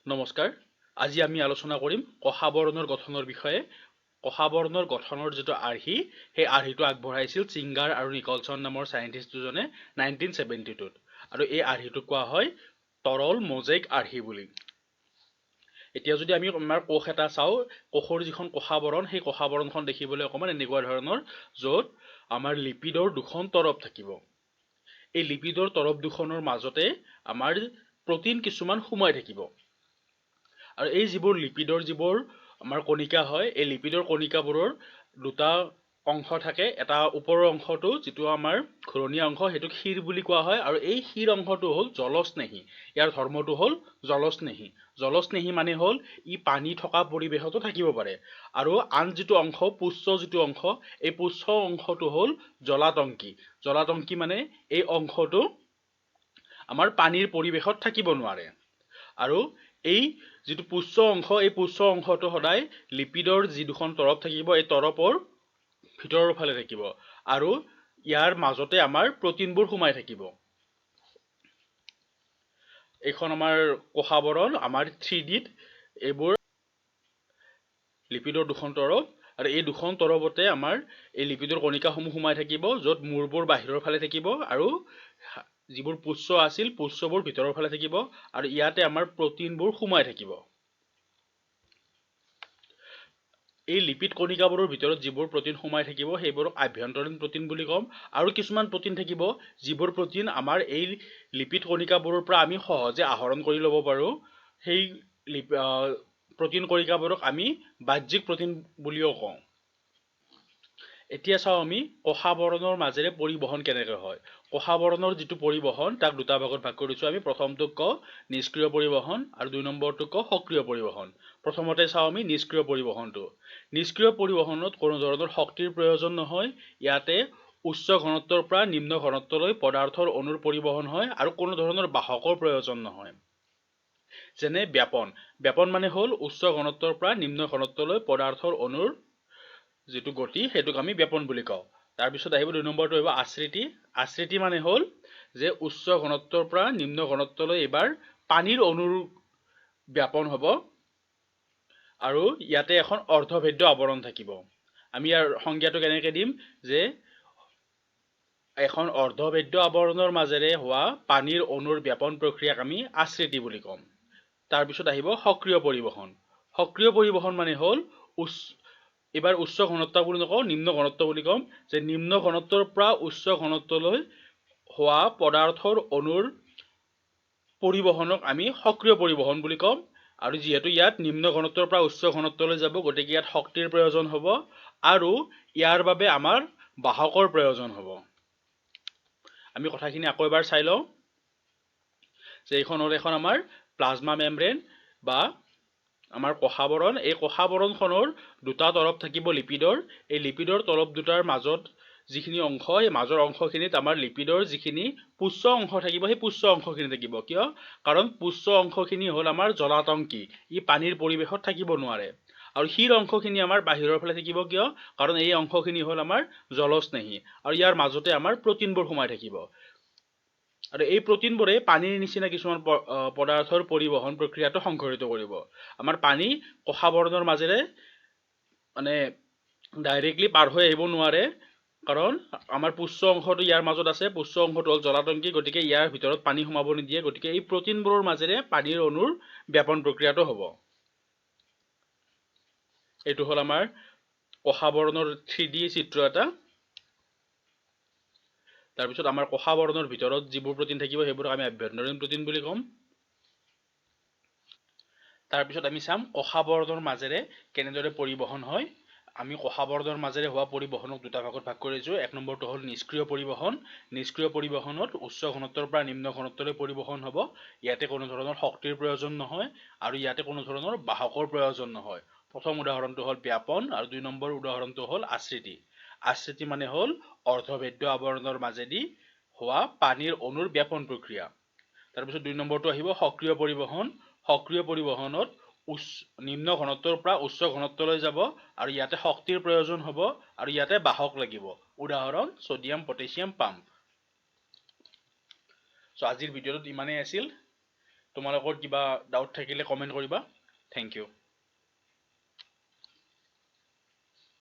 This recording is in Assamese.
নমস্কাৰ। আজি আমি আলোচনা কৰিম কোষাবৰণৰ গঠনৰ বিষয়ে। কোষাবৰণৰ গঠনৰ যিটো আৰ্হি, সেই আৰ্হিটো আগবঢ়াইছিল চিংগাৰ আৰু নিকলছন নামৰ চাইণ্টিষ্ট দুজনে 1972ত আৰু এই আৰ্হিটোক কোৱা হয় তৰল মজেইক আৰ্হি বুলি। এতিয়া যদি আমি আমাৰ কোষ এটা চাওঁ, কোষৰ যিখন কোষাবৰণ, সেই কোষাবৰণখন দেখিবলৈ অকণমান এনেকুৱা ধৰণৰ, য'ত আমাৰ লিপিডৰ দুখন তৰপ থাকিব। এই লিপিডৰ তৰপ দুখনৰ মাজতে আমাৰ প্ৰটিন কিছুমান সোমাই থাকিব। আৰু এই যিবোৰ লিপিডৰ যিবোৰ আমাৰ কণিকা হয়, এই লিপিডৰ কণিকাবোৰৰ দুটা অংশ থাকে। এটা ওপৰৰ অংশটো, যিটো আমাৰ ঘূৰণীয়া অংশ, সেইটোক শিৰ বুলি কোৱা হয়। আৰু এই শিৰ অংশটো হ'ল জলস্নেহী। ইয়াৰ ধৰ্মটো হ'ল জলস্নেহী। জলস্নেহী মানে হ'ল ই পানী থকা পৰিৱেশতো থাকিব পাৰে। আৰু আন যিটো অংশ, পুচ্ছ যিটো অংশ, এই পুচ্ছ অংশটো হ'ল জলাতংকী। জলাতংকী মানে এই অংশটো আমাৰ পানীৰ পৰিৱেশত থাকিব নোৱাৰে। আৰু এই যিটো পুচ্ছ অংশ, এই পুচ্ছ অংশটো সদায় লিপিডৰ যি দুখন তৰপ থাকিব, এই তৰপৰ ভিতৰৰ ফালে থাকিব আৰু ইয়াৰ মাজতে আমাৰ প্ৰটিনবোৰ সোমাই থাকিব। এইখন আমাৰ কোষাবৰণ আমাৰ 3Dত। এইবোৰ লিপিডৰ দুখন তৰপ আৰু এই দুখন তৰপতে আমাৰ এই লিপিডৰ কণিকাসমূহ সোমাই থাকিব, য'ত মূৰবোৰ বাহিৰৰ ফালে থাকিব আৰু যিবোৰ পুচ্ছ আছিল, পুচ্ছবোৰ ভিতৰৰ ফালে থাকিব আৰু ইয়াতে আমাৰ প্ৰটিনবোৰ সোমাই থাকিব। এই লিপিড কণিকাবোৰৰ ভিতৰত যিবোৰ প্ৰটিন সোমাই থাকিব, সেইবোৰক আভ্যন্তৰীণ প্ৰটিন বুলি ক'ম। আৰু কিছুমান প্ৰটিন থাকিব, যিবোৰ প্ৰটিন আমাৰ এই লিপিড কণিকাবোৰৰ পৰা আমি সহজে আহৰণ কৰি ল'ব পাৰোঁ। সেই প্ৰটিন কণিকাবোৰক আমি বাহ্যিক প্ৰটিন বুলিও কওঁ। এতিয়া চাওঁ আমি কোষাবৰণৰ মাজেৰে পৰিবহণ কেনেকৈ হয়। কোষাবৰণৰ যিটো পৰিবহণ, তাক দুটা ভাগত ভাগ কৰিছোঁ আমি। প্ৰথমটোক কওঁ নিষ্ক্ৰিয় পৰিবহণ আৰু দুই নম্বৰটোক কওঁ সক্ৰিয় পৰিবহণ। প্ৰথমতে চাওঁ আমি নিষ্ক্ৰিয় পৰিবহণটো। নিষ্ক্ৰিয় পৰিবহণত কোনো ধৰণৰ শক্তিৰ প্ৰয়োজন নহয়। ইয়াতে উচ্চ ঘনত্বৰ পৰা নিম্ন ঘনত্বলৈ পদাৰ্থৰ অণুৰ পৰিবহণ হয় আৰু কোনো ধৰণৰ বাহকৰ প্ৰয়োজন নহয়। যেনে ব্যাপন। ব্যাপন মানে হ'ল উচ্চ ঘনত্বৰ পৰা নিম্ন ঘনত্বলৈ পদাৰ্থৰ অণুৰ যিটো গতি, সেইটোক আমি ব্যাপন বুলি কওঁ। তাৰপিছত আহিব দুই নম্বৰটো আহিব আশ্ৰিতি। আশ্ৰিতি মানে হ'ল যে উচ্চ ঘনত্বৰ পৰা নিম্ন ঘনত্বলৈ এইবাৰ পানীৰ অণুৰ ব্যাপন হ'ব আৰু ইয়াতে এখন অৰ্ধভেদ্য আৱৰণ থাকিব। আমি ইয়াৰ সংজ্ঞাটো কেনেকৈ দিম যে এখন অৰ্ধভেদ্য আৱৰণৰ মাজেৰে হোৱা পানীৰ অণুৰ ব্যাপন প্ৰক্ৰিয়াক আমি আশ্ৰিতি বুলি ক'ম। তাৰপিছত আহিব সক্ৰিয় পৰিবহণ। সক্ৰিয় পৰিবহণ মানে হ'ল এইবাৰ উচ্চ ঘনত্ব বুলি নকওঁ, নিম্ন ঘনত্ব বুলি ক'ম, যে নিম্ন ঘনত্বৰ পৰা উচ্চ ঘনত্বলৈ হোৱা পদাৰ্থৰ অণুৰ পৰিবহণক আমি সক্ৰিয় পৰিবহণ বুলি ক'ম। আৰু যিহেতু ইয়াত নিম্ন ঘনত্বৰ পৰা উচ্চ ঘনত্বলৈ যাব, গতিকে ইয়াত শক্তিৰ প্ৰয়োজন হ'ব আৰু ইয়াৰ বাবে আমাৰ বাহকৰ প্ৰয়োজন হ'ব। আমি কথাখিনি আকৌ এবাৰ চাই লওঁ যে এইখন হ'ল এখন আমাৰ প্লাজমা মেমব্ৰেন বা আমাৰ কোষাবৰণ। এই কোষাবৰণখনৰ দুটা তৰপ থাকিব লিপিডৰ। এই লিপিডৰ তৰপ দুটাৰ মাজত যিখিনি অংশ, সেই মাজৰ অংশখিনিত আমাৰ লিপিডৰ যিখিনি পুচ্ছ অংশ থাকিব, সেই পুচ্ছ অংশখিনি থাকিব। কিয়? কাৰণ পুচ্ছ অংশখিনি হ'ল আমাৰ জলাতংকী, ই পানীৰ পৰিৱেশত থাকিব নোৱাৰে। আৰু শিৰ অংশখিনি আমাৰ বাহিৰৰ ফালে থাকিব। কিয়? কাৰণ এই অংশখিনি হ'ল আমাৰ জলস্নেহী আৰু ইয়াৰ মাজতে আমাৰ প্ৰটিনবোৰ সোমাই থাকিব। আৰু এই প্ৰটিনবোৰে পানীৰ নিচিনা কিছুমান পদাৰ্থৰ পৰিবহণ প্ৰক্ৰিয়াটো সংঘটিত কৰিব। আমাৰ পানী কোষাবৰণৰ মাজেৰে মানে ডাইৰেক্টলি পাৰ হৈ আহিব নোৱাৰে, কাৰণ আমাৰ পুচ্ছ অংশটো ইয়াৰ মাজত আছে। পুচ্ছ অংশটো হ'ল জলাতংকী, গতিকে ইয়াৰ ভিতৰত পানী সোমাব নিদিয়ে। গতিকে এই প্ৰটিনবোৰৰ মাজেৰে পানীৰ অণুৰ ব্যাপন প্ৰক্ৰিয়াটো হ'ব। এইটো হ'ল আমাৰ কোষাবৰণৰ 3D চিত্ৰ এটা। তাৰপিছত আমাৰ কোষাবৰণৰ ভিতৰত যিবোৰ প্ৰটিন থাকিব, সেইবোৰক আমি আভ্যন্তৰীণ প্ৰটিন বুলি ক'ম। তাৰপিছত আমি চাম কোষাবৰণৰ মাজেৰে কেনেদৰে পৰিবহণ হয়। আমি কোষাবৰণৰ মাজেৰে হোৱা পৰিবহণক দুটা ভাগত ভাগ কৰিছোঁ। এক নম্বৰটো হ'ল নিষ্ক্ৰিয় পৰিবহণ। নিষ্ক্ৰিয় পৰিবহণত উচ্চ ঘনত্বৰ পৰা নিম্ন ঘনত্বলৈ পৰিবহণ হ'ব। ইয়াতে কোনো ধৰণৰ শক্তিৰ প্ৰয়োজন নহয় আৰু ইয়াতে কোনো ধৰণৰ বাহকৰ প্ৰয়োজন নহয়। প্ৰথম উদাহৰণটো হ'ল ব্যাপন আৰু দুই নম্বৰ উদাহৰণটো হ'ল আশ্ৰিতি। আশ্ৰিতি মানে হ'ল অৰ্ধভেদ্য আৱৰণৰ মাজেদি হোৱা পানীৰ অণুৰ ব্যাপন প্ৰক্ৰিয়া। তাৰপিছত দুই নম্বৰটো আহিব সক্ৰিয় পৰিবহণ। সক্ৰিয় পৰিবহণত নিম্ন ঘনত্বৰ পৰা উচ্চ ঘনত্বলৈ যাব আৰু ইয়াতে শক্তিৰ প্ৰয়োজন হ'ব আৰু ইয়াতে বাহক লাগিব। উদাহৰণ ছডিয়াম পটেছিয়াম পাম্প। চ' আজিৰ ভিডিঅ'টোত ইমানেই আছিল। তোমালোকৰ কিবা ডাউট থাকিলে কমেণ্ট কৰিবা। Thank you.